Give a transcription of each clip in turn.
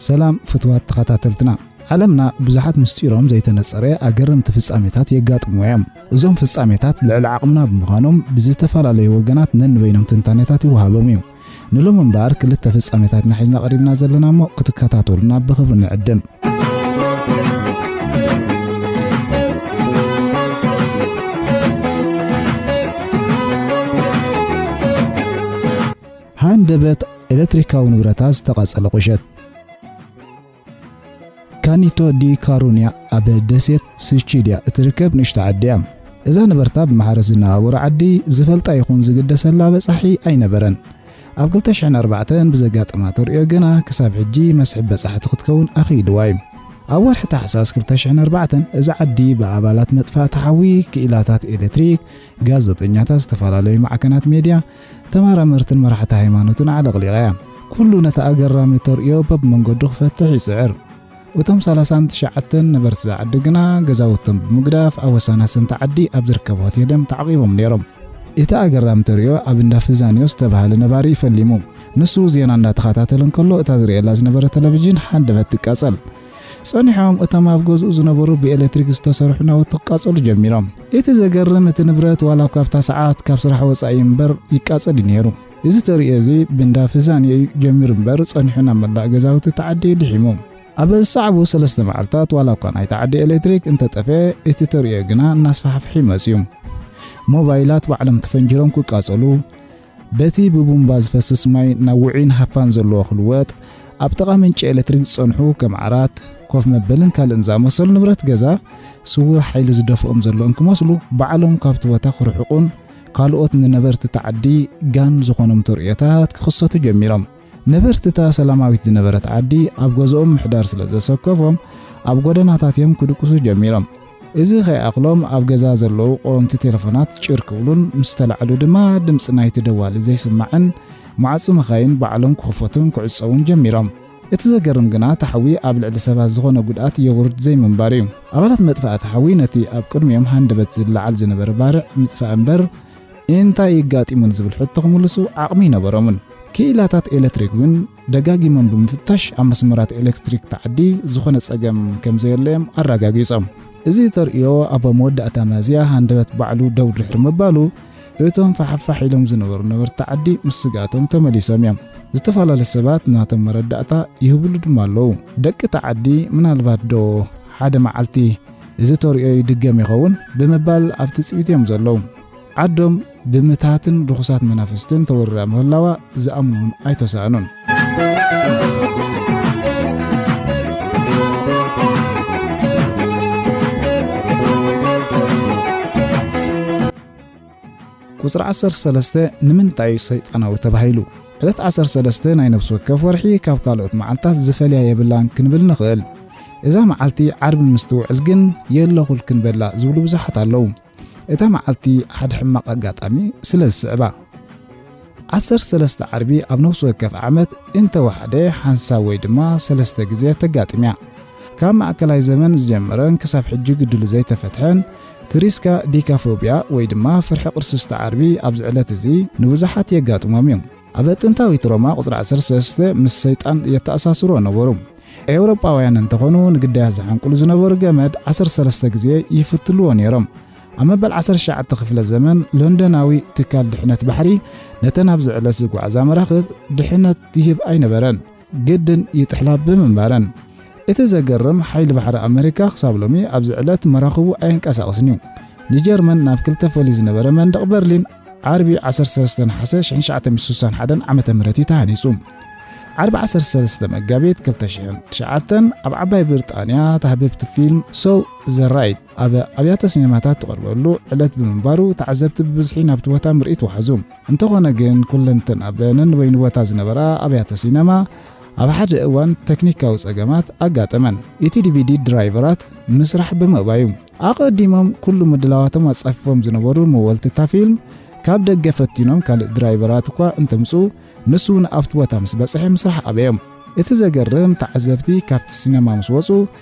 ሰላም ፍትዋት ተኸታተልትና። ዓለምና ብዙሓት ምስጢሮም ዘይተነጸረ ኣገረምቲ ፍጻሜታት የጋጥምዎ እዮም። እዞም ፍጻሜታት ልዕሊ ዓቕምና ብምዃኖም ብዝተፈላለዩ ወገናት ነንበይኖም ትንታኔታት ይወሃቦም እዩ። ንሎም እምበኣር ክልተ ፍጻሜታት ናሒዝና ቀሪብና ዘለና እሞ ክትከታተሉና ብኽብሪ ንዕድም። ሃንደበት ኤሌክትሪካዊ ንብረታት ዝተቓጸለ ቁሸት። ካኒቶ ዲ ካሩንያ ኣብ ደሴት ሲቺልያ እትርከብ ንእሽቶ ዓዲ እያ። እዛ ነበርታ ብማሕረስ ዝነባበሩ ዓዲ ዝፈልጣ ይኹን ዝግደሰላ በጻሒ ኣይነበረን። ኣብ ክልተ ሽሕን ኣርባዕተን ብዘጋጠማ ተርእዮ ግና ክሳብ ሕጂ መስሕብ በጻሕቲ ክትከውን ኣኽኢልዋ እዩ። ኣብ ወርሒ ታሕሳስ ክልተ ሽሕን ኣርባዕተን እዛ ዓዲ ብኣባላት መጥፋእቲ ሓዊ፣ ክኢላታት ኤሌክትሪክ፣ ጋዜጠኛታት፣ ዝተፈላለዩ ማዕከናት ሜድያ፣ ተመራመርትን መራሕቲ ሃይማኖትን ኣዕለቕሊቓ እያ። ኩሉ ነቲ ኣገራሚ ተርእዮ በብመንገዱ ክፈትሕ ይጽዕር። እቶም ሰላሳን ትሽዓተን ነበርቲ እዛ ዓዲ ግና ገዛውቶም ብምግዳፍ ኣብ ወሰናስንቲ ዓዲ ኣብ ዝርከብ ሆቴል እዮም ተዓቒቦም ነይሮም። እቲ ኣገራሚ ተርእዮ ኣብ እንዳ ፍዛንዮ ዝተባህለ ነባሪ እዩ ፈሊሙ። ንሱ ዜና እንዳተኸታተለ እንከሎ እታ ዝርእየላ ዝነበረ ቴሌቪዥን ሃንደበት ትቃጸል። ጸኒሖም እቶም ኣብ ገዝኡ ዝነበሩ ብኤሌክትሪክ ዝተሰርሑ ናውቲ ክቃጸሉ ጀሚሮም። እቲ ዘገርም እቲ ንብረት ዋላ እኳ ኣብታ ሰዓት ካብ ስራሕ ወጻኢ እምበር ይቃጸል እዩ ነይሩ። እዚ ተርእዮ እዚ ብእንዳ ፍዛንዮ እዩ ጀሚሩ እምበር ጸኒሑ ናብ መላእ ገዛውቲ እቲ ዓዲ ልሒሙ። ኣብ ዝሰዕቡ ሰለስተ መዓልታት ዋላ እኳ ናይቲ ዓዲ ኤሌክትሪክ እንተጠፍኤ እቲ ተርእዮ ግና እናስፋሕፍሐ ይመጽእ እዩ። ሞባይላት ባዕሎም ተፈንጂሮም ክቃጸሉ፣ በቲ ብቡምባ ዝፈስስ ማይ ናብ ውዑይን ሃፋን ዘለዎ ክልወጥ፣ ኣብ ጥቓ ምንጪ ኤሌክትሪክ ዝጸንሑ ከም ዓራት፣ ኮፍ መበልን ካልእን ዝኣመሰሉ ንብረት ገዛ ስዉር ሓይሊ ዝደፍኦም ዘሎ እንክመስሉ ባዕሎም ካብቲ ቦታ ክርሕቁን ካልኦት ንነበርቲ እቲ ዓዲ ጋን ዝኾኖም ተርእዮታት ክኽሰቱ ጀሚሮም። ነበርቲ እታ ሰላማዊት ዝነበረት ዓዲ ኣብ ገዝኦም ምሕዳር ስለ ዘሰከፎም ኣብ ጎደናታት እዮም ክድቅሱ ጀሚሮም። እዚ ከይኣኽሎም ኣብ ገዛ ዘለዉ ቀወምቲ ቴሌፎናት ጭር ክብሉን ምስ ተላዕሉ ድማ ድምጺ ናይቲ ደዋሊ ዘይስማዕን ማዕጾ መኻይን ባዕሎም ክኽፈቱን ክዕጸዉን ጀሚሮም። እቲ ዘገርም ግና እቲ ሓዊ ኣብ ልዕሊ ሰባት ዝኾነ ጉድኣት የውርድ ዘይምንባሩ እዩ። ኣባላት መጥፋእቲ ሓዊ ነቲ ኣብ ቅድሚኦም ሃንደበት ዝለዓል ዝነበረ ባርዕ ምጥፋእ እምበር እንታይ እዩ ኣጋጢሙን ዝብል ሕቶ ክምልሱ ዓቕሚ ኣይነበሮምን። ክኢላታት ኤሌክትሪክ እውን ደጋጊሞም ብምፍታሽ ኣብ መስመራት ኤሌክትሪክ እቲ ዓዲ ዝኾነ ጸገም ከም ዘየለ እዮም ኣረጋጊጾም። እዚ ተርእዮ ኣብ መወዳእታ ሚያዝያ ሃንደበት ባዕሉ ደው ድሕሪ ምባሉ እቶም ፋሕፋሕ ኢሎም ዝነበሩ ነበርቲ ዓዲ ምስ ስግኣቶም ተመሊሶም እዮም። ዝተፈላለዩ ሰባት ናቶም መረዳእታ ይህብሉ ድማ ኣለዉ። ደቂ እቲ ዓዲ ምናልባት ዶ ሓደ መዓልቲ እዚ ተርእዮ ይድገም ይኸውን ብምባል ኣብ ትጽቢት እዮም ዘለዉ። ዓዶም ብምትሃትን ርኹሳት መናፍስትን ተወሪራ ምህላዋ ዝኣምኑ እውን ኣይተሳእኑን። ቁጽሪ ዓሰርተ ሰለስተ ንምንታይ እዩ ሰይጣናዊ ተባሂሉ? ዕለት ዓሰርተ ሰለስተ ናይ ነፍሲ ወከፍ ወርሒ ካብ ካልኦት መዓልታት ዝፈልያ የብላን ክንብል ንኽእል። እዛ መዓልቲ ዓርቢ ምስ ትውዕል ግን የለኹልክን በላ ዝብሉ ብዙሓት ኣለዉ። እታ መዓልቲ ሓደ ሕማቕ ኣጋጣሚ ስለ ዝስዕባ። ዓሰርተ ሰለስተ ዓርቢ ኣብ ነፍሲ ወከፍ ዓመት እንተወሓደ ሓንሳብ ወይ ድማ ሰለስተ ግዜ ተጋጥም እያ። ካብ ማእከላይ ዘመን ዝጀመረን ክሳብ ሕጂ ግድሉ ዘይተፈትሐን ትሪስካ ዲካፎቢያ ወይ ድማ ፍርሒ ቅርሲ ዝተዓርቢ ኣብዚ ዕለት እዚ ንብዙሓት የጋጥሞም እዩ። ኣብ ጥንታዊት ሮማ ቁጽሪ ዓሰርተ ሰለስተ ምስ ሰይጣን የተኣሳስሮ ነበሩ። ኤውሮጳውያን እንተኾኑ ንግዳያት ዝሓንቅሉ ዝነበሩ ገመድ ዓሰርተ ሰለስተ ግዜ ይፍትልዎ ነይሮም። ኣብ መበል ዓሰርተ ትሽዓተ ክፍለ ዘመን ሎንዶናዊ ትካል ድሕነት ባሕሪ ነተን ኣብዚ ዕለት ዝጓዓዛ መራኽብ ድሕነት ይህብ ኣይነበረን። ግድን ይጥሕላ ብምንባረን። እቲ ዘገርም ሓይሊ ባሕሪ ኣመሪካ ክሳብ ሎሚ ኣብዚ ዕለት መራኽቡ ኣየንቀሳቕስን እዩ። ንጀርመን ናብ ክልተ ፈልዩ ዝነበረ መንደቕ በርሊን ዓርቢ ዓሰርተ ሰለስተ ነሓሰ ሽሕን ትሽዓተ ሚእትን ስሳን ሓደን ዓመተ ምህረት እዩ ተሃኒጹ። ዓርቢ ዓሰርተ ሰለስተ መጋቢት ክልተ ሽሕን ትሽዓተን ኣብ ዓባይ ብሪጣንያ ተሃበብቲ ፊልም ሶው ዘ ራይድ ኣብ ኣብያተ ሲኔማታት ትቐርበሉ ዕለት ብምንባሩ ተዓዘብቲ ብብዝሒ ናብቲ ቦታ ምርኢት ወሓዙ። እንተኾነ ግን ኩለንተን ኣብ ነንበይኑ ቦታ ዝነበራ ኣብያተ ሲነማ ኣብ ሓደ እዋን ተክኒካዊ ጸገማት ኣጋጠመን። እቲ ዲቪዲ ድራይቨራት ምስራሕ ብምእባዩ ኣቐዲሞም ኩሉ ምድላዋቶም ኣጻፊፎም ዝነበሩ መወልቲ እታ ፊልም ካብ ደገ ፈቲኖም ካልእ ድራይቨራት እኳ እንተምጽኡ ንሱ እውን ኣብቲ ቦታ ምስ በጽሐ ምስራሕ ኣበዮም። እቲ ዘገርም ተዓዘብቲ ካብቲ ሲነማ ምስ ወጹ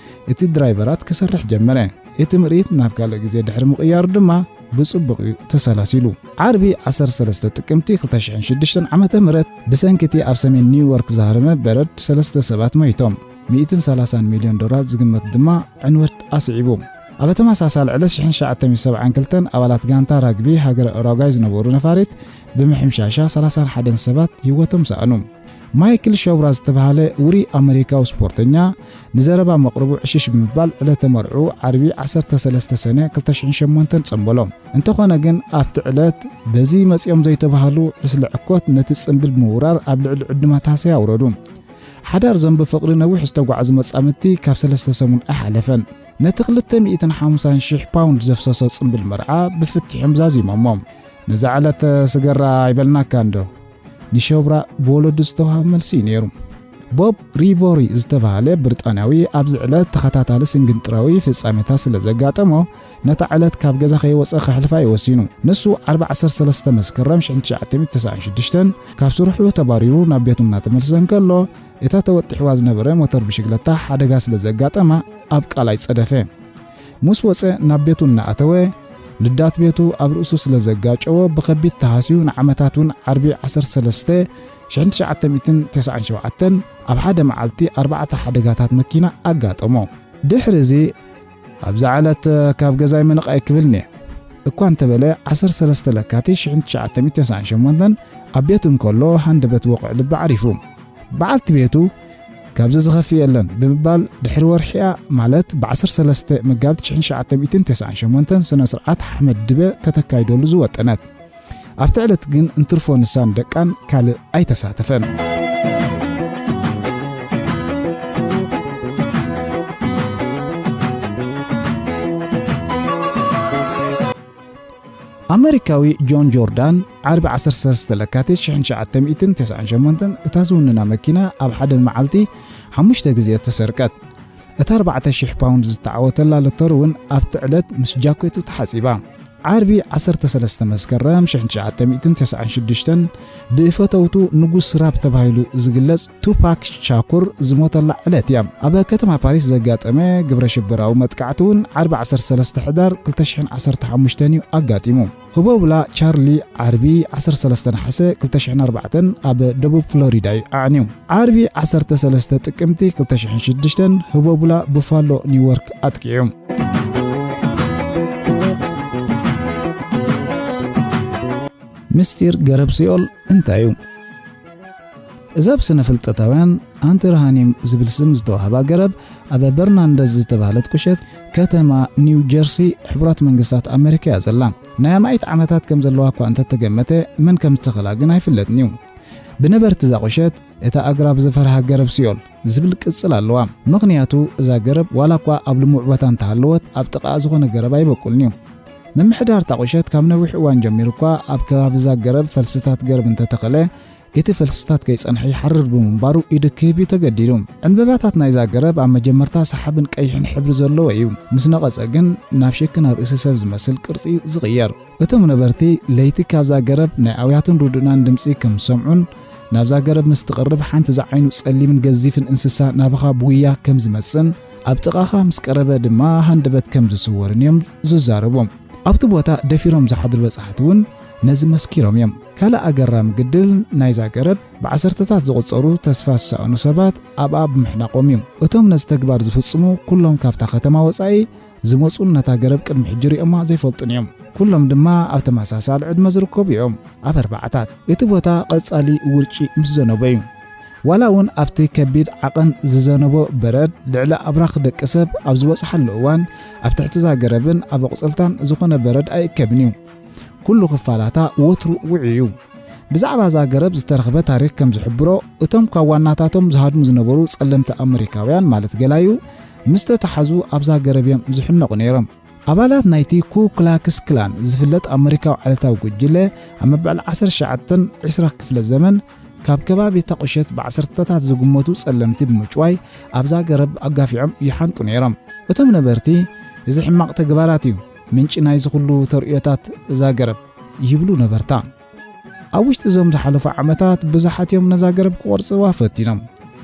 እቲ ድራይቨራት ክሰርሕ ጀመረ። እቲ ምርኢት ናብ ካልእ ግዜ ድሕሪ ምቕያሩ ድማ ብጽቡቕ እዩ ተሰላሲሉ። ዓርቢ ዓሰርተ ሰለስተ ጥቅምቲ ክልተ ሽሕን ሽዱሽተን ዓመተ ምህረት ብሰንኪ እቲ ኣብ ሰሜን ኒውዮርክ ዝሃረመ በረድ ሰለስተ ሰባት ሞይቶም። ሚእትን ሰላሳን ሚልዮን ዶላር ዝግመት ድማ ዕንወት ኣስዒቡ። ኣብ ተመሳሳሊ ዕለት ሽሕን ትሽዓተ ሚእትን ሰብዓን ክልተን ኣባላት ጋንታ ራግቢ ሃገረ ኡራጓይ ዝነበሩ ነፋሪት ብምሕምሻሻ ሰላሳን ሓደን ሰባት ህይወቶም ሰኣኑ። ማይክል ሸውራ ዝተባህለ ውሩይ ኣመሪካዊ ስፖርተኛ ንዘረባ መቕርቡ ዕሽሽ ብምባል ዕለተ መርዑ ዓርቢ ዓሰርተ ሰለስተ ሰነ ክልተ ሽሕን ሸሞንተን ጸንበሎ። እንተኾነ ግን ኣብቲ ዕለት በዚ መጺኦም ዘይተባህሉ ዕስለ ዕኮት ነቲ ጽምብል ብምውራር ኣብ ልዕሊ ዕዱማት ሃሰያ ኣውረዱ። ሓዳር ዘንቢ ፍቕሪ ነዊሕ ዝተጓዕዙ መጻምድቲ ካብ ሰለስተ ሰሙን ኣይሓለፈን። ነቲ ክልተ ሚእትን ሓምሳን ሽሕ ፓውንድ ዘፍሰሶ ጽምብል መርዓ ብፍትሖም ዛዚሞሞ። ነዛ ዕለት ስገራ ኣይበልናካን ዶ? ንሸብራ ብወለዱ ዝተዋህበ መልሲ እዩ ነይሩ። ቦብ ሪቮሪ ዝተባህለ ብሪጣንያዊ ኣብዚ ዕለት ተኸታታሊ ስንግንጥራዊ ፍጻሜታት ስለ ዘጋጠሞ ነታ ዕለት ካብ ገዛ ከይወጸ ከሕልፋ እዩ ወሲኑ። ንሱ ዓርቢ ዓሰርተ ሰለስተ መስከረም ሽሕን ትሽዓተ ሚእትን ተስዓን ሽዱሽተን ካብ ስርሑ ተባሪሩ ናብ ቤቱ እናተመልሰ እንከሎ እታ ተወጢሕዋ ዝነበረ ሞተር ብሽግለታ ሓደጋ ስለ ዘጋጠማ ኣብ ቃላይ ጸደፈ። ምስ ወጸ ናብ ቤቱ እናኣተወ ልዳት ቤቱ ኣብ ርእሱ ስለ ዘጋጨዎ ብኸቢድ ተሃስዩ ንዓመታት እውን ዓርቢ ዓሰርተ ሰለስተ ሽሕን ትሽዓተ ሚእትን ተስዓን ሸውዓተን ኣብ ሓደ መዓልቲ ኣርባዕተ ሓደጋታት መኪና ኣጋጠሞ። ድሕሪ እዚ ኣብዛ ዕለት ካብ ገዛይ ምንቕ ኣይክብልን እየ እኳ እንተበለ ዓሰርተ ሰለስተ ለካቲት ሽሕን ትሽዓተ ሚእትን ተስዓን ሸሞንተን ኣብ ቤቱ እንከሎ ሃንደበት ወቕዒ ልቢ ዓሪፉ። በዓልቲ ቤቱ ካብዚ ዝኸፍእ የለን ብምባል ድሕሪ ወርሒኣ ማለት ብ ዓሰርተ ሰለስተ መጋቢት ሽሕን ትሽዓተ ሚእትን ተስዓን ሸሞንተን ስነ ስርዓት ሓመድ ድበ ከተካይደሉ ዝወጠነት። ኣብቲ ዕለት ግን እንትርፎ ንሳን ደቃን ካልእ ኣይተሳተፈን። ኣመሪካዊ ጆን ጆርዳን ዓርቢ ዓሰርተ ሰለስተ ለካቲት ሽሕን ትሽዓተ ሚእትን ተስዓን ሸሞንተን እታ ዝውንና መኪና ኣብ ሓደ መዓልቲ ሓሙሽተ ግዜ ተሰርቀት። እታ ኣርባዕተ ሽሕ ፓውንድ ዝተዓወተላ ሎተሪ እውን ኣብቲ ዕለት ምስ ጃኬቱ ተሓጺባ። ዓርቢ ዓሰርተ ሰለስተ መስከረም ሽሕን ትሽዓተ ሚእትን ተስዓን ሽዱሽተን ብፈተውቱ ንጉስ ራፕ ተባሂሉ ዝግለጽ ቱፓክ ሻኩር ዝሞተላ ዕለት እያ። ኣብ ከተማ ፓሪስ ዘጋጠመ ግብረ ሽበራዊ መጥቃዕቲ እውን ዓርቢ ዓሰርተ ሰለስተ ሕዳር ክልተ ሽሕን ዓሰርተ ሓሙሽተን እዩ ኣጋጢሙ። ህቦብላ ቻርሊ ዓርቢ ዓሰርተ ሰለስተ ነሓሰ ክልተ ሽሕን ኣርባዕተን ኣብ ደቡብ ፍሎሪዳ እዩ ኣዕንዩ። ዓርቢ ዓሰርተ ሰለስተ ጥቅምቲ ክልተ ሽሕን ሽዱሽተን ህቦብላ ቡፋሎ ኒውዮርክ ኣጥቂዑ። ምስጢር ገረብ ሲኦል እንታይ እዩ? እዛ ብስነ ፍልጠታውያን ኣንተርሃኒም ዝብል ስም ዝተዋህባ ገረብ ኣብ በርናንደዝ ዝተባህለት ቁሸት ከተማ ኒው ጀርሲ ሕቡራት መንግስታት ኣመሪካ እያ ዘላ። ናይ ኣማኢት ዓመታት ከም ዘለዋ እኳ እንተተገመተ መን ከም ዝተኸላ ግን ኣይፍለጥን እዩ። ብነበርቲ እዛ ቁሸት እታ ኣግራብ ዝፈርሃ ገረብ ሲኦል ዝብል ቅጽል ኣለዋ። ምኽንያቱ እዛ ገረብ ዋላ እኳ ኣብ ልሙዕ ቦታ እንተሃለወት ኣብ ጥቓኣ ዝኾነ ገረብ ኣይበቁልን እዩ። ምምሕዳር እታ ቁሸት ካብ ነዊሕ እዋን ጀሚሩ እኳ ኣብ ከባቢ እዛ ገረብ ፈልስታት ገረብ እንተተኸለ እቲ ፈልስታት ከይጸንሐ ይሓርር ብምንባሩ ኢዱ ክህብ እዩ ተገዲዱ። ዕንበባታት ናይዛ ገረብ ኣብ መጀመርታ ሰሓብን ቀይሕን ሕብሪ ዘለዎ እዩ። ምስ ነቐጸ ግን ናብ ሽክና ርእሲ ሰብ ዝመስል ቅርጺ እዩ ዝቕየር። እቶም ነበርቲ ለይቲ ካብዛ ገረብ ናይ ኣውያትን ርዱናን ድምጺ ከም ዝሰምዑን ናብዛ ገረብ ምስ ትቐርብ ሓንቲ ዝዓይኑ ጸሊምን ገዚፍን እንስሳ ናባኻ ብጉያ ከም ዝመጽእን ኣብ ጥቓኻ ምስ ቀረበ ድማ ሃንደበት ከም ዝስወርን እዮም ዝዛረቡ። ኣብቲ ቦታ ደፊሮም ዝሓድሩ በጻሕቲ እውን ነዚ መስኪሮም እዮም። ካልእ ኣገራሚ ግድል ናይዛ ገረብ ብዓሰርተታት ዝቑጸሩ ተስፋ ዝሰኣኑ ሰባት ኣብኣ ብምሕናቖም እዩ። እቶም ነዚ ተግባር ዝፍጽሙ ኩሎም ካብታ ከተማ ወጻኢ ዝመጹን ነታ ገረብ ቅድሚ ሕጂ ሪኦማ ዘይፈልጡን እዮም። ኩሎም ድማ ኣብ ተመሳሳሊ ዕድመ ዝርከቡ እዮም፣ ኣብ ኣርባዓታት። እቲ ቦታ ቀጻሊ ውርጪ ምስ ዘነበ እዩ። ዋላ እውን ኣብቲ ከቢድ ዓቐን ዝዘነቦ በረድ ልዕሊ ኣብራኽ ደቂ ሰብ ኣብ ዝበጽሓሉ እዋን ኣብ ትሕቲ እዛ ገረብን ኣብ ኣቑጽልታን ዝኾነ በረድ ኣይእከብን እዩ። ኩሉ ክፋላታ ወትሩ ውዑይ እዩ። ብዛዕባ እዛ ገረብ ዝተረኽበ ታሪኽ ከም ዝሕብሮ እቶም ካብ ዋናታቶም ዝሃድሙ ዝነበሩ ጸለምቲ ኣመሪካውያን ማለት ገላዩ ምስ ተታሓዙ ኣብዛ ገረብ እዮም ዝሕነቑ ነይሮም። ኣባላት ናይቲ ኩ ክላክስ ክላን ዝፍለጥ ኣመሪካዊ ዓሌታዊ ጉጅለ ኣብ መበል ዓሰርተ ትሽዓተን ዕስራ ክፍለ ዘመን ካብ ከባቢ እታ ቁሸት ብዓሰርተታት ዝግመቱ ጸለምቲ ብምጭዋይ ኣብዛ ገረብ ኣጋፊዖም ይሓንቁ ነይሮም። እቶም ነበርቲ እዚ ሕማቕ ተግባራት እዩ ምንጪ ናይዚ ኩሉ ተርእዮታት እዛ ገረብ ይብሉ ነበርታ። ኣብ ውሽጢ እዞም ዝሓለፉ ዓመታት ብዙሓት እዮም ነዛ ገረብ ክቖርጽዋ ፈቲኖም።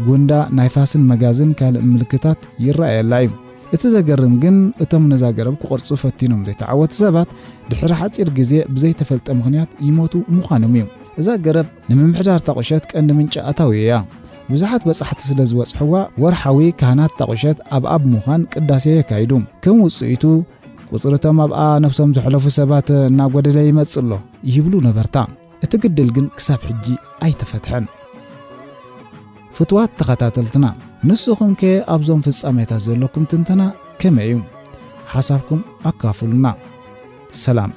ጉንዳ፣ ናይ ፋስን መጋዝን ካልእ ምልክታት ይረኣየላ እዩ። እቲ ዘገርም ግን እቶም ነዛ ገረብ ክቖርጹ ፈቲኖም ዘይተዓወቱ ሰባት ድሕሪ ሓጺር ግዜ ብዘይተፈልጠ ምኽንያት ይሞቱ ምዃኖም እዩ። እዛ ገረብ ንምምሕዳር እታ ቁሸት ቀንዲ ምንጪ ኣታዊ እያ። ብዙሓት በጻሕቲ ስለ ዝበጽሕዋ፣ ወርሓዊ ካህናት ጣቑሸት ኣብ ኣብ ምዃን ቅዳሴ የካይዱ። ከም ውጽኢቱ፣ ቁጽሪ እቶም ኣብኣ ነፍሶም ዘሕለፉ ሰባት እናጎደለ ይመጽእ ኣሎ ይብሉ ነበርታ። እቲ ግድል ግን ክሳብ ሕጂ ኣይተፈትሐን። ፍትዋት ተኸታተልትና፣ ንስኹም ከ ኣብዞም ፍጻሜታት ዘለኩም ትንተና ከመይ እዩ? ሓሳብኩም ኣካፍሉና። ሰላም።